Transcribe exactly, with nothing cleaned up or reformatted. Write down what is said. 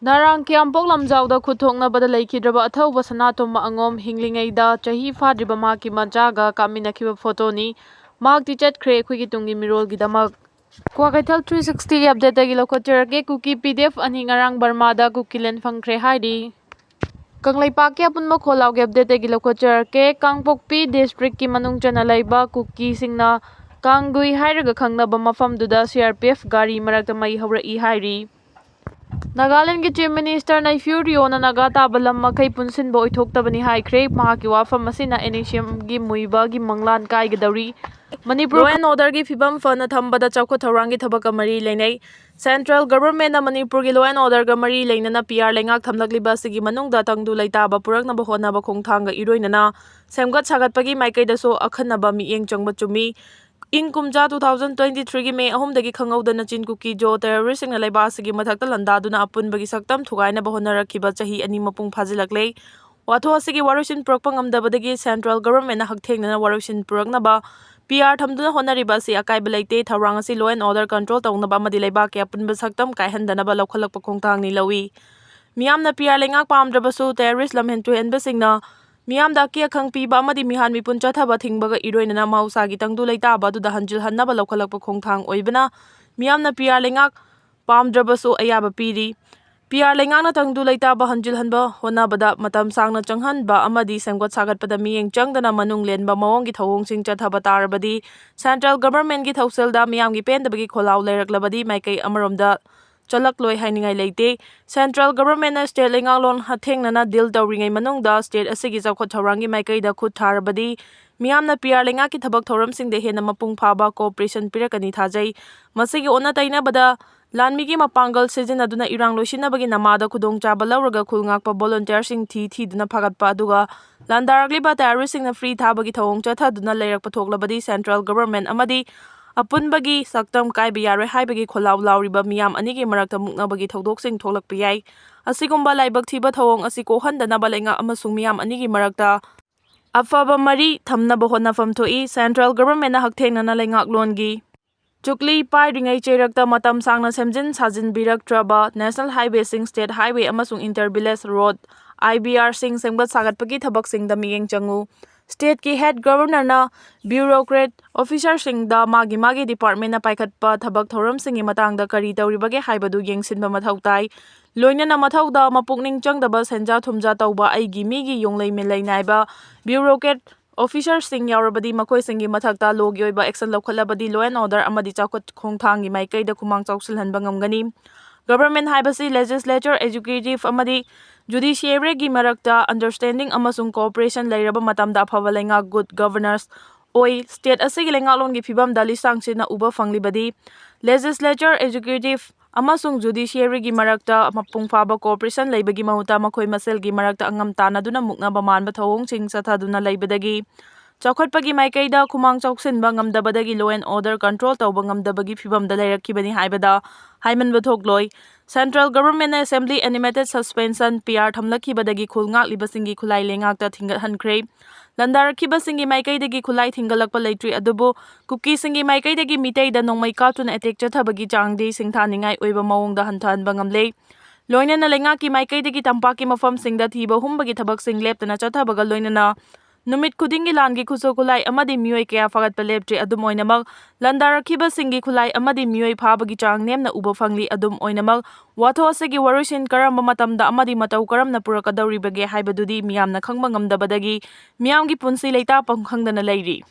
ꯅꯔꯥꯡ ꯀꯤꯌꯥꯝꯄꯣꯛ ꯂꯝꯖꯥꯎꯗ ꯈꯨꯠ ꯊꯣꯛꯅꯕꯗ ꯂꯩꯈꯤꯗ꯭ꯔꯕ ꯑꯊꯧꯕ ꯁꯅꯥꯇꯣꯝꯕ ꯑꯉꯣꯝ ꯍꯤꯡꯂꯤꯉꯩꯗ ꯆꯍꯤ ꯐꯥꯗ꯭ꯔꯤꯕ ꯃꯍꯥꯛꯀꯤ ꯃꯆꯥꯒ ꯀꯥꯞꯃꯤꯟꯅꯈꯤꯕ ꯐꯣꯇꯣꯅꯤ꯫ ꯃꯍꯥꯛꯇꯤ ꯆꯠꯈ꯭ꯔꯦ꯫ ꯑꯩꯈꯣꯏꯒꯤ ꯇꯨꯡꯒꯤ ꯃꯤꯔꯣꯜꯒꯤꯗꯃꯛ ꯀ꯭ꯋꯥꯀꯩꯊꯦꯜ three sixty-ꯒꯤ ꯑꯞꯗꯦꯠꯇꯒꯤ ꯂꯧꯈꯠꯆꯔꯛꯀꯦ꯫ ꯀꯨꯀꯤ PDF ꯑꯅꯤ ꯉꯔꯥꯡ ꯕꯔꯃꯥꯗ ꯀꯨꯀꯤꯂꯦꯟ ꯐꯪꯈ꯭ꯔꯦ ꯍꯥꯏꯔꯤ꯫ ꯀꯪꯂꯩꯄꯥꯛꯀꯤ ꯑꯄꯨꯟꯕ ꯈꯣꯜꯂꯥꯎꯒꯤ ꯑꯞꯗꯦꯠꯇꯒꯤ ꯂꯧꯈꯠꯆꯔꯛꯀꯦ꯫ ꯀꯥꯡꯄꯣꯛꯄꯤ ꯗꯤꯁꯇ꯭ꯔꯤꯛꯀꯤ ꯃꯅꯨꯡ ꯆꯟꯅ ꯂꯩꯕ ꯀꯨꯀꯤꯁꯤꯡꯅ ꯀꯥꯡꯒꯨꯏ ꯍꯥꯏꯔꯒ ꯈꯪꯅꯕ ꯃꯐꯝꯗꯨꯗ CRPF ꯒꯥꯔꯤ ꯃꯔꯛꯇ ꯃꯩ ꯍꯧꯔꯛꯏ ꯍꯥꯏꯔꯤ꯫ ꯅꯥꯒꯥꯂꯦꯟꯗꯒꯤ ꯆꯤꯐ ꯃꯤꯅꯤꯁꯇꯔ ꯅꯩꯐꯤꯌꯨ ꯔꯤꯑꯣꯅ ꯅꯥꯒꯥ ꯇꯥꯕ ꯂꯝ ꯃꯈꯩ ꯄꯨꯟꯁꯤꯟꯕ ꯑꯣꯏꯊꯣꯛꯇꯕꯅꯤ ꯍꯥꯏꯈ꯭ꯔꯦ꯫ ꯃꯍꯥꯛꯀꯤ ꯋꯥꯐꯝ ꯑꯁꯤꯅ NSCNꯒꯤ ꯃꯨꯏꯕꯒꯤ ꯃꯪꯂꯥꯟ ꯀꯥꯏꯒꯗꯧꯔꯤ꯫ ꯃꯅꯤꯄꯨꯔ law and orderꯒꯤ ꯐꯤꯕꯝ ꯐꯅ ꯊꯝꯕꯗ ꯆꯥꯎꯈꯠ ꯊꯧꯔꯥꯡꯒꯤ ꯊꯕꯛꯀ ꯃꯔꯤ ꯂꯩꯅꯩ꯫ Central Governmentꯅ ꯃꯅꯤꯄꯨꯔꯒꯤ law and orderꯒ ꯃꯔꯤ ꯂꯩꯅꯅ PR ꯂꯩꯉꯥꯛ ꯊꯝꯂꯛꯂꯤꯕ ꯑꯁꯤꯒꯤ ꯃꯅꯨꯡꯗ ꯇꯪꯗꯨ ꯂꯩꯇꯥꯕ ꯄꯨꯔꯛꯅꯕ ꯍꯣꯠꯅꯕ ꯈꯣꯡꯊꯥꯡꯒ ꯏꯔꯣꯏꯅꯅ ꯁꯦꯝꯒꯠ ꯁꯥꯒꯠꯄꯒꯤ ꯃꯥꯏꯀꯩꯗꯁꯨ ꯑꯈꯟꯅꯕ ꯃꯤꯠꯌꯦꯡ ꯆꯪꯕ ꯆꯨꯝꯃꯤ꯫ ꯏꯪ ꯀꯨꯝꯖꯥ two thousand twenty-threeꯒꯤ May ꯑꯍꯨꯝꯗꯒꯤ ꯈꯪꯍꯧꯗꯅ ꯆꯤꯟ ꯀꯨꯀꯤ ꯖꯣ terroristꯁꯤꯡꯅ ꯂꯩꯕꯥꯛ ꯑꯁꯤꯒꯤ ꯃꯊꯛꯇ ꯂꯥꯟꯗꯥꯗꯨꯅ ꯑꯄꯨꯟꯕꯒꯤ ꯁꯛꯇꯝ ꯊꯨꯒꯥꯏꯅꯕ ꯍꯣꯠꯅꯔꯛꯈꯤꯕ ꯆꯍꯤ ꯑꯅꯤ ꯃꯄꯨꯡ ꯐꯥꯖꯤꯜꯂꯛꯂꯦ꯫ ꯋꯥꯊꯣꯛ ꯑꯁꯤꯒꯤ ꯋꯥꯔꯣꯏꯁꯤꯟ ꯄꯨꯔꯛꯄ ꯉꯝꯗꯕꯗꯒꯤ Central Governmentꯅ ꯍꯛꯊꯦꯡꯅꯅ ꯋꯥꯔꯣꯏꯁꯤꯟ ꯄꯨꯔꯛꯅꯕ PR ꯊꯝꯗꯨꯅ ꯍꯣꯠꯅꯔꯤꯕ ꯑꯁꯤ ꯑꯀꯥꯏꯕ ꯂꯩꯇꯦ꯫ ꯊꯧꯔꯥꯡ ꯑꯁꯤ law and order control ꯇꯧꯅꯕ ꯑꯃꯗꯤ ꯂꯩꯕꯥꯛꯀꯤ ꯑꯄꯨꯟꯕ ꯁꯛꯇꯝ ꯀꯥꯏꯍꯟꯗꯅꯕ ꯂꯧꯈꯠꯂꯛꯄ ꯈꯣꯡꯊꯥꯡꯅꯤ ꯂꯧꯏ꯫ ꯃꯤꯌꯥꯝꯅ PR ꯂꯩꯉꯥꯛ ꯄꯥꯝꯗ꯭ꯔꯕꯁꯨ terrorist ꯂꯝꯍꯦꯟ ꯇꯨꯍꯦꯟꯕꯁꯤꯡꯅ ꯃꯤꯌꯥꯝꯗ ꯑꯀꯤ ꯑꯈꯪ ꯄꯤꯕ ꯑꯃꯗꯤ ꯃꯤꯍꯥꯠ ꯃꯤꯄꯨꯟ ꯆꯠꯊꯕ ꯊꯤꯡꯕꯒ ꯏꯔꯣꯏꯅꯅ ꯃꯍꯧꯁꯥꯒꯤ ꯇꯪꯗꯨ ꯂꯩꯇꯥꯕ ꯑꯗꯨꯗ ꯍꯟꯖꯤꯜꯍꯟꯅꯕ ꯂꯧꯈꯠꯂꯛꯄ ꯈꯣꯡꯊꯥꯡ ꯑꯣꯏꯕꯅ ꯃꯤꯌꯥꯝꯅ PR ꯂꯩꯉꯥꯛ ꯄꯥꯝꯗ꯭ꯔꯕꯁꯨ ꯑꯌꯥꯕ ꯄꯤꯔꯤ꯫ PR ꯂꯩꯉꯥꯛꯅ ꯇꯪꯗꯨ ꯂꯩꯇꯥꯕ ꯍꯟꯖꯤꯜꯍꯟꯕ ꯍꯣꯠꯅꯕꯗ ꯃꯇꯝ ꯁꯥꯡꯅ ꯆꯪꯍꯟꯕ ꯑꯃꯗꯤ ꯁꯦꯝꯒꯠ ꯁꯥꯒꯠꯄꯗ ꯃꯤꯠꯌꯦꯡ ꯆꯪꯗꯅ ꯃꯅꯨꯡ ꯂꯦꯟꯕ ꯃꯑꯣꯡꯒꯤ ꯊꯧꯑꯣꯡꯁꯤꯡ ꯆꯠꯊꯕ ꯇꯥꯔꯕꯗꯤ Central Governmentꯀꯤ ꯊꯧꯁꯤꯜꯗ ꯃꯤꯌꯥꯝꯒꯤ ꯄꯦꯟꯗꯕꯒꯤ ꯈꯣꯜꯂꯥꯎ ꯂꯩꯔꯛꯂꯕꯗꯤ ꯃꯥꯏꯀꯩ ꯑꯃꯔꯣꯝꯗ ꯆꯠꯂꯛꯂꯣꯏ ꯍꯥꯏꯅꯤꯡꯉꯥꯏ ꯂꯩꯇꯦ꯫ Central Governmentꯅ state ꯂꯩꯉꯥꯛꯂꯣꯟ ꯍꯛꯊꯦꯡꯅꯅ deal ꯇꯧꯔꯤꯉꯩ ꯃꯅꯨꯡꯗ state ꯑꯁꯤꯒꯤ ꯆꯥꯎꯈꯠ ꯊꯧꯔꯥꯡꯒꯤ ꯃꯥꯏꯀꯩꯗ ꯈꯨꯠ ꯊꯥꯔꯕꯗꯤ ꯃꯤꯌꯥꯝꯅ PR ꯂꯩꯉꯥꯛꯀꯤ ꯊꯕꯛ ꯊꯧꯔꯝꯁꯤꯡꯗ ꯍꯦꯟꯅ ꯃꯄꯨꯡ ꯐꯥꯕ cooperation ꯄꯤꯔꯛꯀꯅꯤ ꯊꯥꯖꯩ꯫ ꯃꯁꯤꯒꯤ ꯑꯣꯟꯅ ꯇꯩꯅꯕꯗ ꯂꯥꯟꯃꯤꯒꯤ ꯃꯄꯥꯡꯒꯜ ꯁꯤꯖꯤꯟꯅꯗꯨꯅ ꯏꯔꯥꯡ ꯂꯣꯏꯁꯤꯟꯅꯕꯒꯤ ꯅꯃꯥꯗ ꯈꯨꯗꯣꯡꯆꯥꯕ ꯂꯧꯔꯒ ꯈꯨꯜ ꯉꯥꯛꯄ volunteerꯁꯤꯡ ꯊꯤ ꯊꯤꯗꯨꯅ ꯐꯥꯒꯠꯄ ꯑꯗꯨꯒ ꯂꯥꯟꯗꯥꯔꯛꯂꯤꯕ terroristꯁꯤꯡꯅ free ꯊꯥꯕꯒꯤ ꯊꯧꯑꯣꯡ ꯆꯠꯊꯗꯨꯅ ꯂꯩꯔꯛꯄ ꯊꯣꯛꯂꯕꯗꯤ Central Government ꯑꯃꯗꯤ ꯑꯄꯨꯟꯕꯒꯤ ꯁꯛꯇꯝ ꯀꯥꯏꯕ ꯌꯥꯔꯣꯏ ꯍꯥꯏꯕꯒꯤ ꯈꯣꯜꯂꯥꯎ ꯂꯥꯎꯔꯤꯕ ꯃꯤꯌꯥꯝ ꯑꯅꯤꯒꯤ ꯃꯔꯛꯇ ꯃꯨꯛꯅꯕꯒꯤ ꯊꯧꯗꯣꯛꯁꯤꯡ ꯊꯣꯛꯂꯛꯄ ꯌꯥꯏ꯫ ꯑꯁꯤꯒꯨꯝꯕ ꯂꯥꯏꯕꯛ ꯊꯤꯕ ꯊꯧꯑꯣꯡ ꯑꯁꯤ ꯀꯣꯛꯍꯟꯗꯅꯕ ꯂꯩꯉꯥꯛ ꯑꯃꯁꯨꯡ ꯃꯤꯌꯥꯝ ꯑꯅꯤꯒꯤ ꯃꯔꯛꯇ ꯑꯐꯕ ꯃꯔꯤ ꯊꯝꯅꯕ ꯍꯣꯠꯅꯐꯝ ꯊꯣꯛꯏ꯫ Central Governmentꯅ ꯍꯛꯊꯦꯡꯅꯅ ꯂꯩꯉꯥꯛꯂꯣꯟꯒꯤ ꯆꯨꯛꯂꯤ ꯄꯥꯏꯔꯤꯉꯩ ꯆꯩꯔꯛꯇ ꯃꯇꯝ ꯁꯥꯡꯅ ꯁꯦꯝꯖꯤꯟ ꯁꯥꯖꯤꯟꯕꯤꯔꯛꯇ꯭ꯔꯕ National Highwayꯁꯤꯡ, State Highway ꯑꯃꯁꯨꯡ Inter Village Road, I B Rꯁꯤꯡ ꯁꯦꯝꯒꯠ ꯁꯥꯒꯠꯄꯒꯤ ꯊꯕꯛꯁꯤꯡꯗ ꯃꯤꯠꯌꯦꯡ ꯆꯪꯉꯨ꯫ Stateꯀꯤ Head Governorꯅ bureaucrat officerꯁꯤꯡꯗ ꯃꯥꯒꯤ ꯃꯥꯒꯤ departmentꯅ ꯄꯥꯏꯈꯠꯄ ꯊꯕꯛ ꯊꯧꯔꯝꯁꯤꯡꯒꯤ ꯃꯇꯥꯡꯗ ꯀꯔꯤ ꯇꯧꯔꯤꯕꯒꯦ ꯍꯥꯏꯕꯗꯨ ꯌꯦꯡꯁꯤꯟꯕ ꯃꯊꯧ ꯇꯥꯏ꯫ ꯂꯣꯏꯅꯅ ꯃꯊꯧꯗ ꯃꯄꯨꯛꯅꯤꯡ ꯆꯪꯗꯕ ꯁꯦꯟꯖꯥ ꯊꯨꯝꯖꯥ ꯇꯧꯕ ꯑꯩꯒꯤ ꯃꯤꯒꯤ ꯌꯣꯡꯂꯩ ꯃꯤꯂꯩ ꯅꯥꯏꯕ bureaucrat officerꯁꯤꯡ ꯌꯥꯎꯔꯕꯗꯤ ꯃꯈꯣꯏꯁꯤꯡꯒꯤ ꯃꯊꯛꯇ lawꯒꯤ ꯑꯣꯏꯕ action ꯂꯧꯈꯠꯂꯕꯗꯤ law and order ꯑꯃꯗꯤ ꯆꯥꯎꯈꯠ ꯈꯣꯡꯊꯥꯡꯒꯤ ꯃꯥꯏꯀꯩꯗ ꯈꯨꯃꯥꯡ ꯆꯥꯎꯁꯤꯜꯍꯟꯕ ꯉꯝꯒꯅꯤ꯫ Government ꯍꯥꯏꯕꯁꯤ legislature, executive ꯑꯃꯗꯤ judiciaryꯒꯤ ꯃꯔꯛꯇ understanding ꯑꯃꯁꯨꯡ cooperation ꯂꯩꯔꯕ ꯃꯇꯝꯗ ꯑꯐꯕ ꯂꯩꯉꯥꯛ, good governance, ꯑꯣꯏ꯫ State ꯑꯁꯤꯒꯤ ꯂꯩꯉꯥꯛꯂꯣꯟꯒꯤ ꯐꯤꯕꯝꯗ ꯂꯤꯁꯥꯡꯁꯤꯟꯅ ꯎꯕ ꯐꯪꯂꯤꯕꯗꯤ legislature, executive ꯑꯃꯁꯨꯡ judiciaryꯒꯤ ꯃꯔꯛꯇ ꯃꯄꯨꯡ ꯐꯥꯕ cooperation ꯂꯩꯕꯒꯤ ꯃꯍꯨꯠꯇ ꯃꯈꯣꯏ ꯃꯁꯦꯜꯒꯤ ꯃꯔꯛꯇ ꯑꯉꯝ ꯇꯥꯟꯅꯗꯨꯅ ꯃꯨꯛꯅꯕ ꯃꯥꯟꯕ ꯊꯧꯑꯣꯡꯁꯤꯡ ꯆꯠꯊꯗꯨꯅ ꯂꯩꯕꯗꯒꯤ ꯆꯥꯎꯈꯠꯄꯒꯤ ꯃꯥꯏꯀꯩꯗ ꯈꯨꯃꯥꯡ ꯆꯥꯎꯁꯤꯟꯕ ꯉꯝꯗꯕꯗꯒꯤ law and order control ꯇꯧꯕ ꯉꯝꯗꯕꯒꯤ ꯐꯤꯕꯝꯗ ꯂꯩꯔꯛꯈꯤꯕꯅꯤ ꯍꯥꯏꯕꯗ ꯍꯥꯏꯃꯟꯕ ꯊꯣꯛꯂꯣꯏ꯫ Central Governmentꯅ Assembly Animated Suspension, P R ꯊꯝꯂꯛꯈꯤꯕꯗꯒꯤ ꯈꯨꯜ ꯉꯥꯛꯂꯤꯕꯁꯤꯡꯒꯤ ꯈꯨꯠꯂꯥꯏ ꯂꯩꯉꯥꯛꯇ ꯊꯤꯡꯒꯠꯍꯟꯈ꯭ꯔꯦ꯫ ꯂꯥꯟꯗꯥꯔꯛꯈꯤꯕꯁꯤꯡꯒꯤ ꯃꯥꯏꯀꯩꯗꯒꯤ ꯈꯨꯠꯂꯥꯏ ꯊꯤꯡꯒꯠꯂꯛꯄ ꯂꯩꯇ꯭ꯔꯤ, ꯑꯗꯨꯕꯨ ꯀꯨꯀꯤꯁꯤꯡꯒꯤ ꯃꯥꯏꯀꯩꯗꯒꯤ ꯃꯤꯇꯩꯗ ꯅꯣꯡꯃꯩ ꯀꯥꯞꯇꯨꯅ attack ꯆꯠꯊꯕꯒꯤ ꯆꯥꯡꯗꯤ ꯁꯤꯡꯊꯥꯅꯤꯡꯉꯥꯏ ꯑꯣꯏꯕ ꯃꯑꯣꯡꯗ ꯍꯟꯊꯍꯟꯕ ꯉꯝꯂꯦ꯫ ꯂꯣꯏꯅꯅ ꯂꯩꯉꯥꯛꯀꯤ ꯃꯥꯏꯀꯩꯗꯒꯤ ꯇꯝꯄꯥꯛꯀꯤ ꯃꯐꯝꯁꯤꯡꯗ ꯊꯤꯕ ꯍꯨꯝꯕꯒꯤ ꯊꯕꯛꯁꯤꯡ ꯂꯦꯞꯇꯅ ꯆꯠꯊꯕꯒ ꯂꯣꯏꯅꯅ ꯅꯨꯃꯤꯠ ꯈꯨꯗꯤꯡꯒꯤ ꯂꯥꯟꯒꯤ ꯈꯨꯠꯁꯨ ꯈꯨꯠꯂꯥꯏ ꯑꯃꯗꯤ ꯃꯤꯑꯣꯏ ꯀꯌꯥ ꯐꯒꯠꯄ ꯂꯦꯞꯇ꯭ꯔꯤ꯫ ꯑꯗꯨꯝ ꯑꯣꯏꯅꯃꯛ, ꯂꯥꯟꯗꯥꯔꯛꯈꯤꯕꯁꯤꯡꯒꯤ ꯈꯨꯠꯂꯥꯏ ꯑꯃꯗꯤ ꯃꯤꯑꯣꯏ ꯐꯥꯕꯒꯤ ꯆꯥꯡ ꯅꯦꯝꯅ ꯎꯕ ꯐꯪꯂꯤ꯫ ꯑꯗꯨꯝ ꯑꯣꯏꯅꯃꯛ, ꯋꯥꯊꯣꯛ ꯑꯁꯤꯒꯤ ꯋꯥꯔꯣꯏꯁꯤꯟ ꯀꯔꯝꯕ ꯃꯇꯝꯗ ꯑꯃꯗꯤ ꯃꯇꯧ ꯀꯔꯝꯅ ꯄꯨꯔꯛꯀꯗꯧꯔꯤꯕꯒꯦ ꯍꯥꯏꯕꯗꯨꯗꯤ ꯃꯤꯌꯥꯝꯅ ꯈꯪꯕ ꯉꯝꯗꯕꯗꯒꯤ ꯃꯤꯌꯥꯝꯒꯤ ꯄꯨꯟꯁꯤ ꯂꯩꯇꯥꯐꯝ ꯈꯪꯗꯅ ꯂꯩꯔꯤ꯫